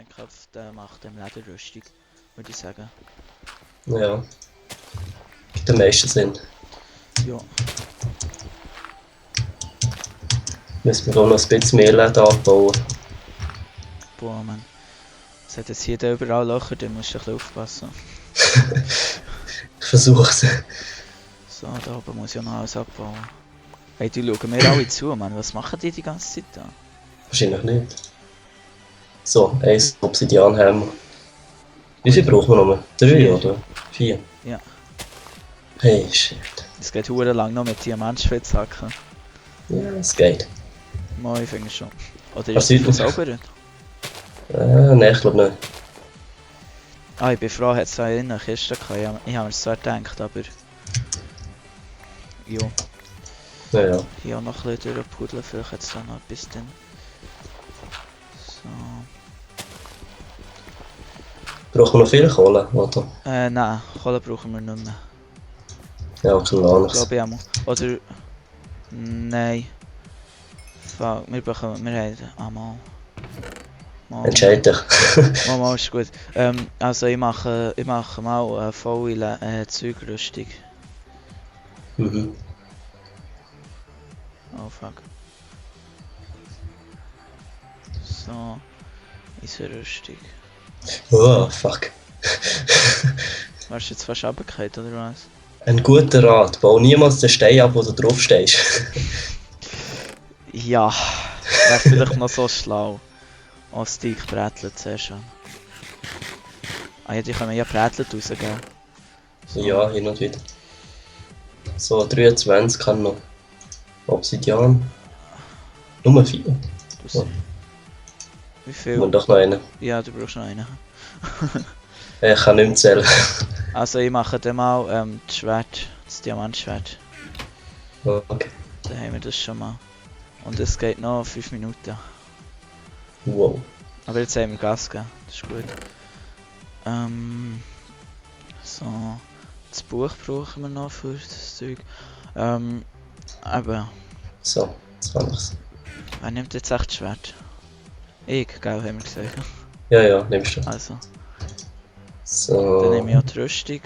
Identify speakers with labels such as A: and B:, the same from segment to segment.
A: Fernkampf, der macht Lederrüstung, würde ich sagen.
B: Ja, gibt am meisten Sinn.
A: Ja,
B: Müssen wir auch noch ein bisschen mehr Läden abbauen.
A: boah, man. Es hat jetzt hier überall Löcher, da musst du ein bisschen aufpassen.
B: Ich versuch's.
A: So, da oben muss ich ja noch alles abbauen. Hey, die schauen mir alle zu, Mann. Was machen die ganze Zeit da?
B: Wahrscheinlich nicht. So, 1 Obsidian haben wir. Wie viel brauchen wir noch? 3
A: 4.
B: oder 4?
A: Ja.
B: Hey, shit.
A: Es geht hure lang noch mit Diamantschwitz hacken.
B: Ja, es geht.
A: Moi, ich finde schon. Oder
B: Was
A: ist es
B: sieht man?
A: verzaubert?
B: Nein, ich glaube nicht.
A: Ah, ich bin froh, hat es da in einer Kiste gehabt. Ich habe mir das zwar gedacht, aber... Jo,
B: Naja.
A: hier auch noch ein bisschen durchpuddeln, vielleicht hat es da noch etwas drin. So...
B: Brauchen wir noch viel Kohle, oder?
A: Nein, Kohle brauchen wir nicht mehr.
B: Ja, keine Ahnung.
A: Glaube ich einmal. Oder... Nein. Fuck, wir haben... Mal.
B: Entscheid dich.
A: Mal ist gut. Also ich mache mal eine volle Zeugrüstung.
B: Mhm.
A: Oh fuck. So. Ist eine Rüstung.
B: Oh, fuck.
A: Warst du jetzt fast runtergefallen, oder was?
B: Ein guter Rat. Bau niemals den Stein ab, wo du drauf stehst.
A: Ja. Wäre vielleicht noch so schlau. Als die Brätlet zuerst schon. Ah ja, die können ja Brätlet rausgeben. So.
B: Ja, hin und wieder. So, 23 kann noch. Obsidian. Nummer 4.
A: Das-
B: Ja.
A: Wie
B: Und
A: viel?
B: doch noch einen.
A: Ja, du brauchst noch einen.
B: Ich kann nicht mehr zählen.
A: Also ich mache dann mal das Schwert, das Diamantschwert.
B: Okay.
A: Dann haben wir das schon mal. Und es geht noch 5 Minuten.
B: Wow.
A: Aber jetzt haben wir Gas gegeben, das ist gut. So. Das Buch brauchen wir noch für das Zeug. Aber
B: So, 20.
A: wer nimmt jetzt echt das Schwert? Ich, gell, haben wir gesagt.
B: Ja, ja, nimmst du.
A: Also,
B: So.
A: dann nehme ich auch die Rüstung.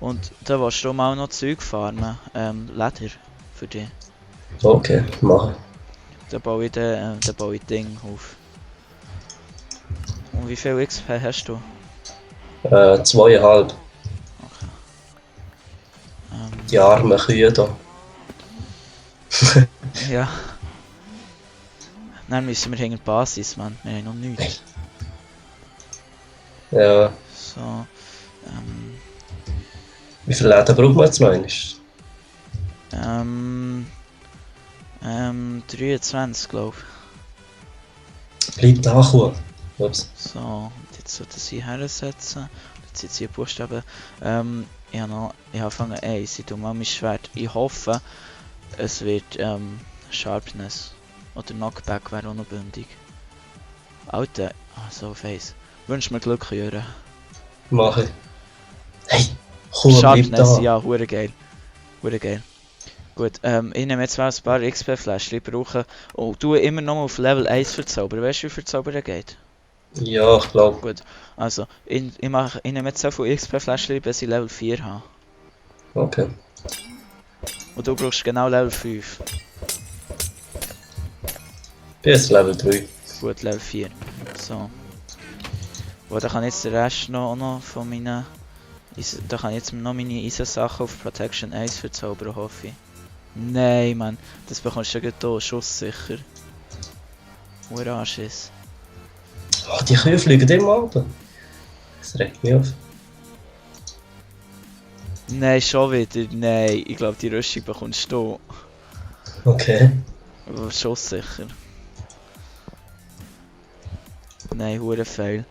A: Und da willst du auch noch Zeug farmen. Leder für dich.
B: Okay, machen.
A: Da baue ich Ding auf. Und wie viel XP hast du?
B: 2,5.
A: Okay.
B: Die armen Kühe da.
A: Ja. Dann müssen wir hinter die Basis, Mann. Wir haben noch nichts.
B: Ja.
A: So.
B: Wie viele Läden braucht man jetzt noch einmal?
A: 23, glaube ich.
B: Bleib da, Kuh. Ups.
A: So, und jetzt sollte sie hersetzen. Jetzt sind sie Buchstaben. Ich habe angefangen 1. Ich tue mal mein Schwert. Ich hoffe, es wird Sharpness. Oder Knockback wäre auch noch bündig. Alter, so face. Wünsch mir Glück, Jürgen.
B: Mach ich. Hey, Kuh, bleib
A: Sharpness,
B: da.
A: ja, hure geil. Hure geil. Gut, ich nehme jetzt mal ein paar XP-Fläschchen brauchen. Und tue immer noch mal auf Level 1 verzaubern. Weißt du, wie verzaubern geht?
B: Ja, ich glaube.
A: Gut, also, ich nehme jetzt so viele XP-Fläschchen, bis ich Level 4 habe.
B: Okay.
A: Und du brauchst genau Level 5.
B: Bis Level 3.
A: Gut, Level 4. So. Und da kann jetzt der Rest noch von meinen... Da kann ich jetzt noch meine Eisensachen auf Protection 1 verzaubern, hoffe ich. Nein, Mann. Das bekommst du ja hier, schusssicher. Wo Anschiss.
B: Oh, die Kühe fliegen immer runter. Das regt mich auf.
A: Nein, schon wieder. Nein, ich glaube die Rüstung bekommst du.
B: Okay.
A: Aber schusssicher. Nein, hure Fail.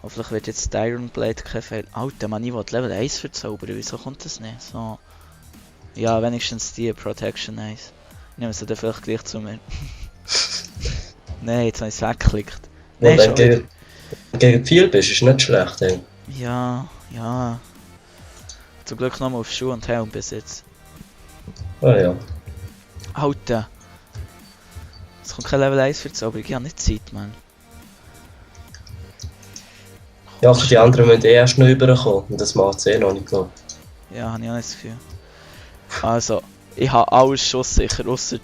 A: Hoffentlich wird jetzt die Iron Blade kein Fail. Alter, Mann, ich will Level 1 verzaubern. Wieso kommt das nicht? So. Ja, wenigstens die Protection 1. Ich nehme sie dann vielleicht gleich zu mir. Nein, jetzt habe ich es weggeklickt.
B: Und
A: Nein,
B: wenn
A: schon
B: du
A: wieder.
B: gegen viel bist, ist nicht schlecht. Ey.
A: Ja, ja. Zum Glück nochmal auf Schuhe und Helm bis jetzt.
B: Ah ja.
A: Alter. Es kommt kein Level 1 Verzauberung, ich habe nicht Zeit, Mann.
B: Ja, aber die anderen müssen erst noch rüberkommen. Und das macht es noch nicht, glaube
A: Ja, habe ich auch nicht das Gefühl. Also, ich habe alles schusssicher, ausser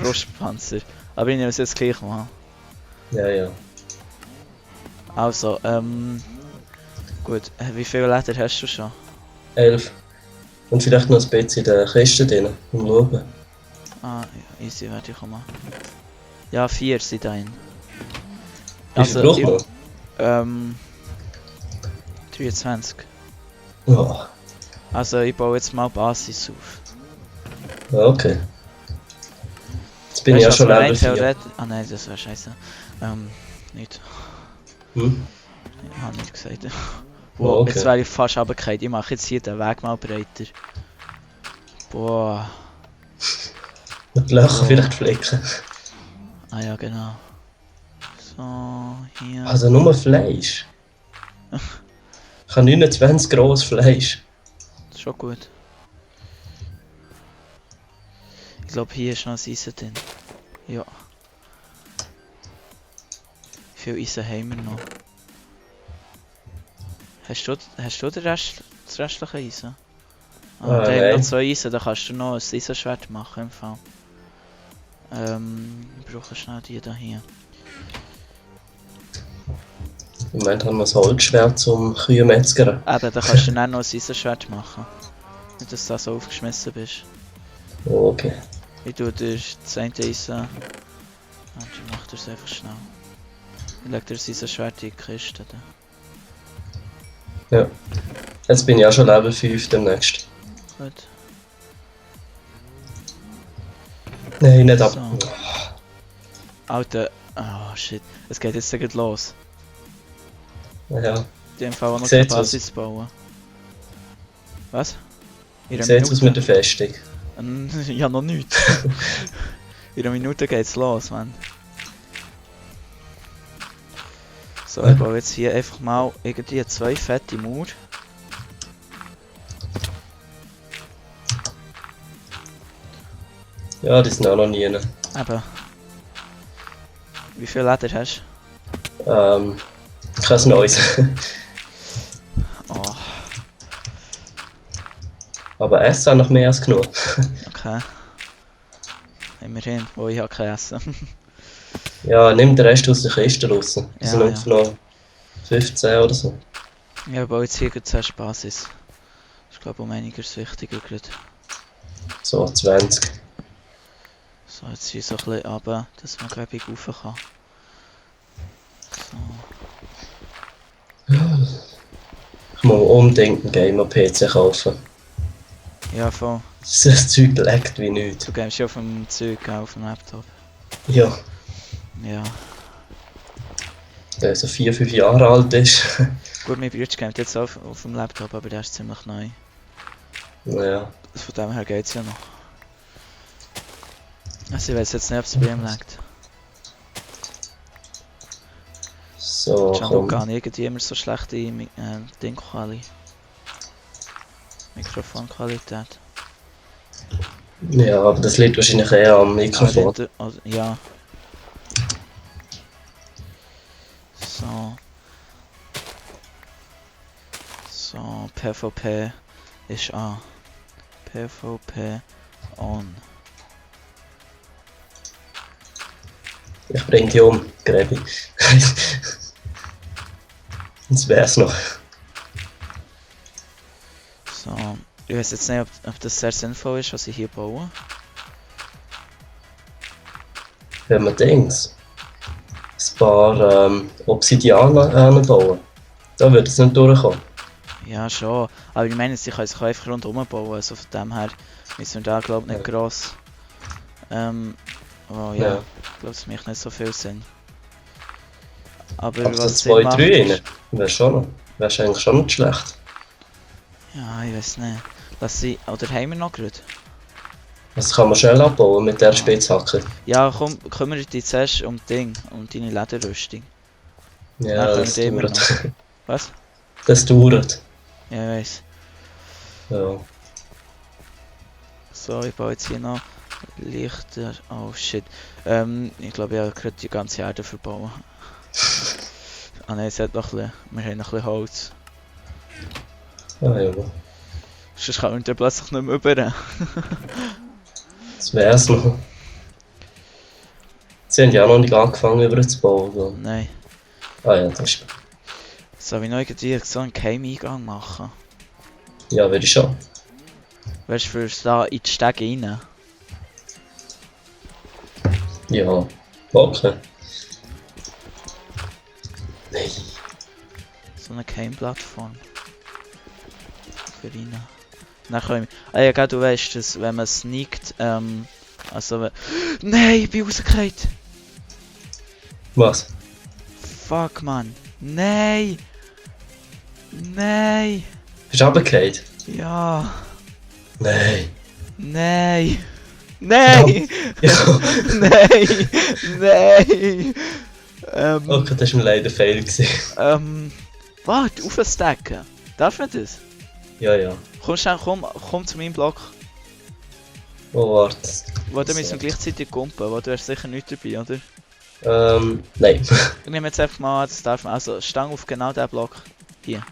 A: Brustpanzer. Aber ich nehme es jetzt gleich mal.
B: Ja, ja.
A: Also, gut. Wie viel Leder hast du schon?
B: 11. Und vielleicht noch ein bisschen in der Kiste drin. Und schauen.
A: Ah, ja, easy, werde ich kommen. Ja, 4 sind da drin.
B: Wie viel braucht man?
A: 23.
B: Ja.
A: Also, ich baue jetzt mal Basis auf.
B: Ja, okay. Jetzt bin ich ja
A: Weißt du,
B: schon
A: was wir
B: Level
A: rein
B: 4.
A: theoretisch... Ah nein, das wäre scheiße. Nicht.
B: Hm?
A: Ich habe nicht gesagt.
B: Ja,
A: Wow,
B: okay.
A: jetzt wäre ich fast runtergefallen. Ich mache jetzt hier den Weg mal breiter. Boah.
B: Und die Löcher
A: Boah.
B: vielleicht flicken.
A: Ah ja, genau. So, hier.
B: Also nur Fleisch. Ich habe 29 grosses Fleisch.
A: Das ist schon gut. Ich glaube, hier ist noch ein Eisen drin. Ja. Wie viel Eisen haben wir noch? Hast du das restliche Eisen? Ah, da haben wir noch
B: Nein.
A: 2 Eisen, da kannst du noch ein Eisenschwert machen im Fall. Ich brauche schnell die da hier.
B: Im Moment haben wir das Holzschwert zum Kühe metzgern.
A: Eben, da kannst du dann noch ein Eisenschwert machen. Nicht, dass du da so aufgeschmissen bist.
B: Oh, okay.
A: Ich tue dir das eine Eisen... Und ich mach das einfach schnell. Ich leg dir das Eisenschwert in die Kiste. Da.
B: Ja. Jetzt bin ich auch schon Level 5 demnächst.
A: Gut.
B: Nein, nicht ab.
A: So. Alter... Oh shit. Es geht jetzt gleich los.
B: Ja.
A: In dem Fall auch noch
B: Sieht's
A: eine
B: aus.
A: Basis bauen. Was? In
B: Wie
A: einer
B: sieht es aus mit der Festung?
A: Ja, noch nichts. In einer Minute geht's los, Mann. So, ich baue jetzt hier einfach mal irgendwie 2 fette Mauer.
B: Ja, die sind auch noch nie.
A: Eben. Wie viel Leder hast
B: Kein Neues.
A: du? Oh,
B: Aber Essen habe ich mehr als genug.
A: okay. Immerhin, wo ich habe kein Essen.
B: Ja, nimm den Rest aus der Kiste raus. Das
A: Ja,
B: sind ungefähr noch 15 oder so.
A: Ja, ich baue jetzt hier zuerst Basis. Das ist glaube ich um einiges wichtiger gerade.
B: So, 20.
A: So, jetzt hier so ein bisschen runter, dass man glaube ich rauf kann. So.
B: Ich muss unbedingt einen Gamer-PC kaufen.
A: Ja, voll.
B: Das Zeug leckt wie nichts.
A: Du gehst ja auf dem Zeug, auf dem Laptop.
B: Ja,
A: Ja.
B: der so 4, 5 Jahre alt ist.
A: Gut, mein Bruder gamet jetzt auf dem Laptop, aber der ist ziemlich neu.
B: Naja.
A: Von dem her geht's ja noch. Also ich weiß jetzt nicht, ob es bei ihm liegt.
B: So,
A: Scheint auch
B: komm.
A: gar nicht immer so schlechte Dingquali. Mikrofonqualität.
B: Ja, aber das liegt wahrscheinlich eher am Mikrofon.
A: Ja. So. So, PvP ist an. PvP on.
B: Ich bring die um, Grebi. Das wär's noch.
A: So. Ich weiß jetzt nicht, ob das sehr sinnvoll ist, was ich hier baue.
B: Wenn wir Dings ein paar Obsidianer anbauen, da würde es nicht durchkommen.
A: Ja, schon. Aber ich meine, sie können sich einfach rundherum bauen, also von dem her müssen wir da glaube ich nicht
B: Ja.
A: gross. Oh ja,
B: Ja.
A: ich glaube es macht nicht so viel Sinn. Aber
B: Aber so
A: was
B: 2,
A: Sinn macht,
B: 3
A: ist-
B: rein, wär's eigentlich schon nicht schlecht.
A: Ja, ich weiß nicht. Lass sie, oder haben wir noch gerade?
B: Das kann man schnell abbauen mit der Spitzhacke.
A: Ja, komm, kümmere dich zuerst um Ding, um deine Lederrüstung.
B: Ja,
A: Dann
B: das
A: können wir immer
B: dauert.
A: Was?
B: Das dauert.
A: Ja, ich weiß.
B: Ja.
A: So, ich baue jetzt hier noch Lichter. Oh shit. Ich glaube, ich habe gerade die ganze Erde verbauen. Ah nein, es hat noch ein bisschen, wir haben noch ein bisschen Holz.
B: Ah ja,
A: Sonst kommen wir plötzlich nicht mehr rüber.
B: das wär's noch. Sie haben ja auch noch nicht angefangen, über zu bauen. Oder?
A: Nein.
B: Ah ja, das ist...
A: Soll ich noch irgendwie so einen Geheimeingang machen?
B: Ja, würde ich schon.
A: Weißt du, für da in die Stege rein?
B: Ja, okay. Nein.
A: So eine Geheimplattform. Für rein. Dann können wir... Ah ja, gell, du weißt, dass wenn man sneakt, also wenn... Nein, ich bin rausgefallen!
B: Was?
A: Fuck, man. Nein! Nein!
B: Bist du runtergefallen?
A: Ja!
B: Nein.
A: Nein! Nein!
B: Ja.
A: Nein! Nein!
B: Okay, das war mir leider Fail gewesen.
A: Warte, aufstacken. Darf man das?
B: Ja, ja.
A: Komm schnell, komm zu meinem Block.
B: Oh, warte.
A: Warte, wir müssen gleichzeitig kumpen, weil du hast sicher nichts dabei, oder?
B: Nein.
A: Ich nehme jetzt einfach mal an, das darf man. Also, Stang auf genau diesen Block. Hier.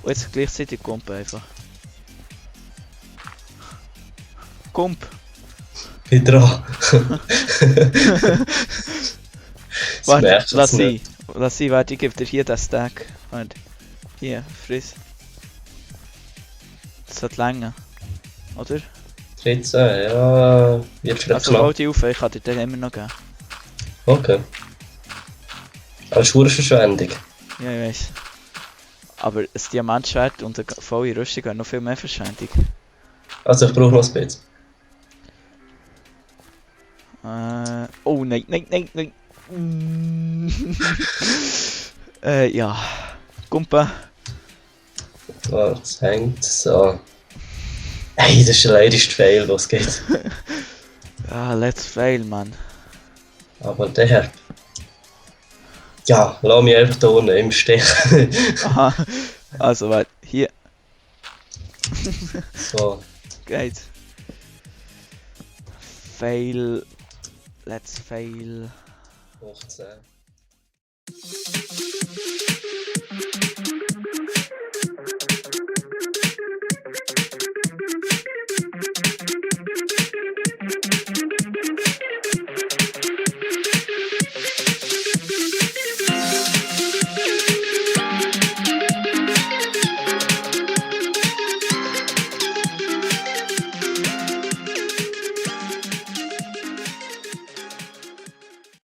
A: Und jetzt gleichzeitig kumpen einfach. Kump!
B: Bin dran.
A: Warte, lass sie. Lass sie, warte, ich gebe dir hier den Stack. Warte. Hier, friss. Das sollte länger. Oder?
B: 13, ja. Wird vielleicht
A: Also
B: knapp.
A: hol die auf, ich kann dir den immer noch geben.
B: Okay. Aber es ist eine Verschwendung.
A: Ja, ich weiß. Aber ein Diamantschwert und eine volle Rüstung wäre noch viel mehr Verschwendung.
B: Also ich brauche noch ein bisschen.
A: Oh nein, nein, nein, nein. Ja. Kumpa.
B: Ah, es hängt so. Hey, das ist der leidigste Fail, was geht.
A: Ah, let's fail, man.
B: Aber der... Ja, lass mich einfach da unten im Stich.
A: Aha. Also, warte, hier.
B: So.
A: Geht. Fail. Let's fail.
B: 15.